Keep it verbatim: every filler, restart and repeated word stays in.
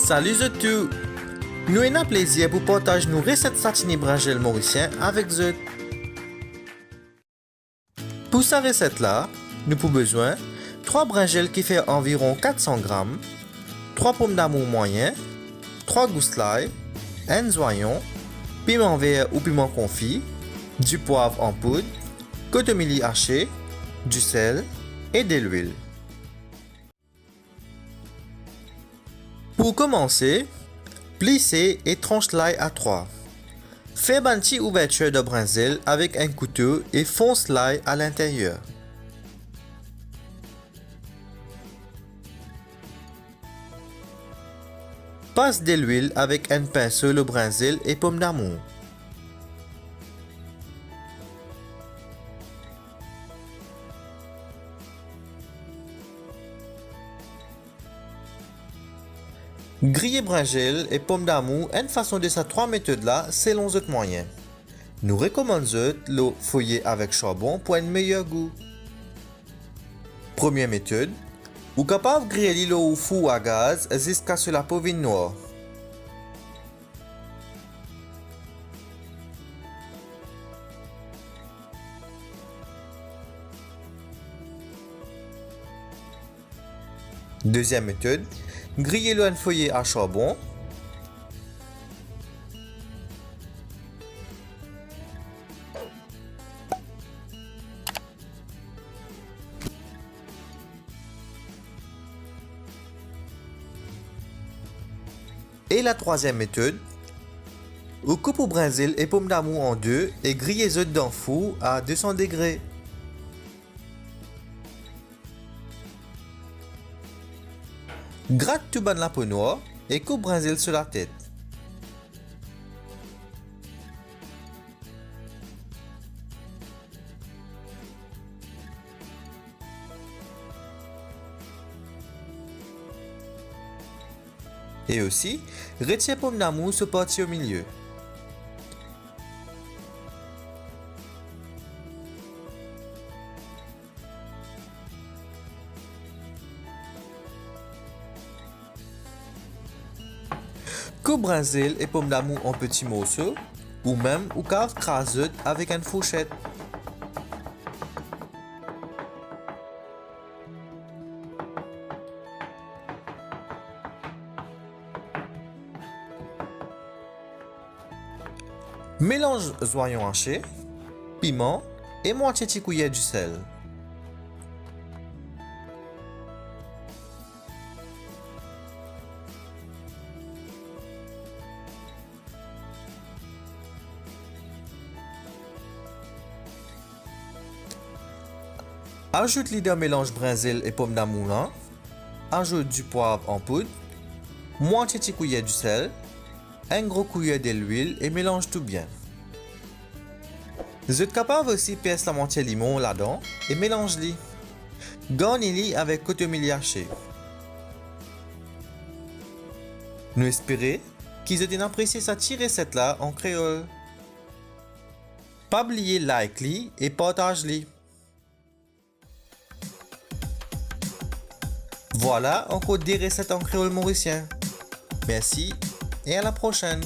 Sali zot tou! Nou ena plezir pou partaz nou reset satini brinzel morisien avek zot. Pou sa reset la, nou pou bezwin trwa brinzel ki fer anviron kat san gram, trwa pomdamour mwayin, trwa gous lay, enn zwayon, piman ver ou piman konfi, dipwav an poud, kotomili ase, disel e delwil. Pou koumanse, plise e trans lay a trwa. Fer bann ti ouvertir dan brinzel avek enn kouto e fons lay a linteryer. Pas delwil avek enn pinso lor brinzel e pomdamour. Griye brinzel e pomdamour enn fason de sa trwa metod la selon zot mwayin. Nou rekomann zot lor foye avek sarbon pou enn meyer gou. Premie metod, ou kapav griye li lor ou four a gaz ziska so lapo vinn nwar. Deziem metod, griye lor enn foyer a sarbon. E latrwaziem metod, ou koup ou brinzel e pomdamour an de e griye zot dan four a de san degre. Grat tou bann lapo nwar e koup brinzel so latet. E osi, retir pomdamour so parti omilie. Koup brinzel e pomdamour an peti morso, oumem ou kav kraz zot avek enn fourset. Melanz zwayon ase, piman e mwatie ti kouyer disel. Azout li dan melanz brinzel e pomdamour la. Azout dipwav an poud, mwatie ti kouyer disel, enn gro kouyer delwil e melanz tou bien. Zot kapav osi pers lamwatie limon ladan e melanz li. Garni li avek kotomili ase. Nou espere ki zot inn apresie sa ti reset la an kreol. Pa bliye like li e partaz li. Vwala ankor de reset an kreol morisien. Mersi e a la prosenn.